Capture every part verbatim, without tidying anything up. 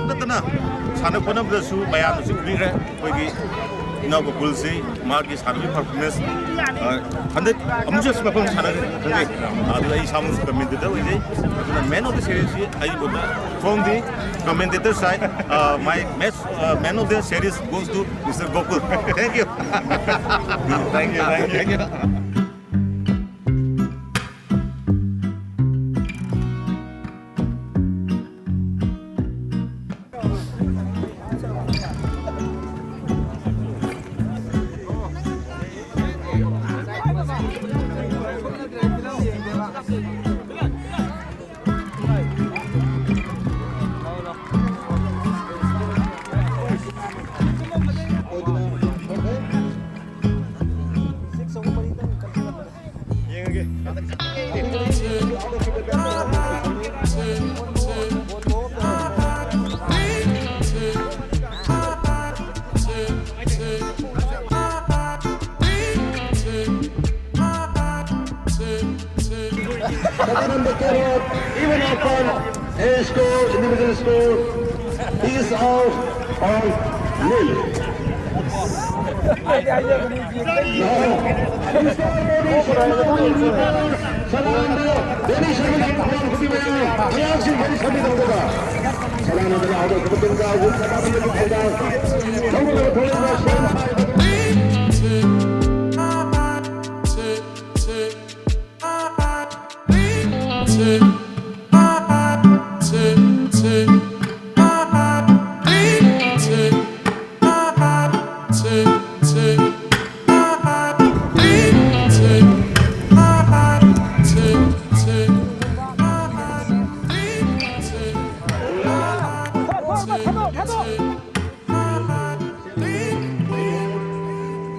ꯅꯠꯇꯅ ꯁꯥꯟꯅ ꯈꯣꯠꯅꯕꯗꯁꯨ ꯃꯌꯥꯝꯅꯁꯨ ꯎꯕꯤꯈ꯭ꯔꯦ ꯑꯩꯈꯣꯏꯒꯤ ꯏꯅꯥꯎ ꯒꯣꯀꯨꯜꯁꯤ, ꯃꯥꯒꯤ ꯁꯥꯟꯅꯕꯒꯤ ꯄꯔꯐꯣꯔꯃꯦꯟꯁ꯫ ꯍꯟꯗꯛ ꯑꯃꯨꯛꯁꯨ ꯑꯁꯤ ꯃꯐꯝ ꯁꯥꯟꯅꯒꯅꯤ ꯈꯪꯖꯩ꯫ ꯑꯗꯨꯗ ꯑꯩ ꯏꯁꯥꯃꯛꯁꯨ ꯀꯃꯦꯟꯇꯦꯇꯔ ꯑꯣꯏꯖꯩ꯫ ꯑꯗꯨꯅ ꯃꯦꯟ ꯑꯣꯐ ꯗ ꯁꯦꯔꯤꯁꯁꯤ ꯑꯩ ꯎꯕꯗ, from the commentator side, my match, man of the series goes to Mister Gokul. Thank you. Thank you, thank you. Even often, a score, individual score, is out or nil.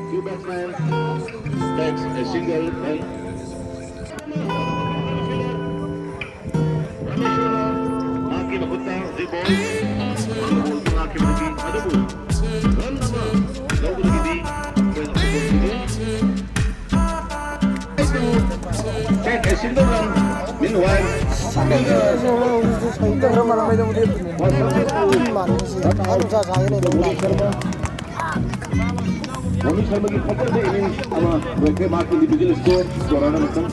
Two batsmen, that's a single and Rameshwara ꯒꯤ ꯃꯈꯨꯠꯇ ꯍꯧꯖꯤꯛ ꯕꯣꯜ, ꯕꯣꯜ ꯉꯥꯛꯈꯤꯕꯗꯒꯤ, ꯑꯗꯨꯕꯨ run ꯑꯃ ꯂꯧꯕꯗꯒꯤꯗꯤ ꯑꯩꯈꯣꯏꯅ football ꯁꯤꯗꯤ take a single run. Meanwhile, Moni Sharma, Moni ꯁꯔꯃꯒꯤ ꯐꯖꯕ innings ꯑꯃ ꯂꯣꯏꯈ꯭ꯔꯦ꯫ ꯃꯍꯥꯛꯀꯤ individual score, scorer ꯑꯃꯁꯨꯡ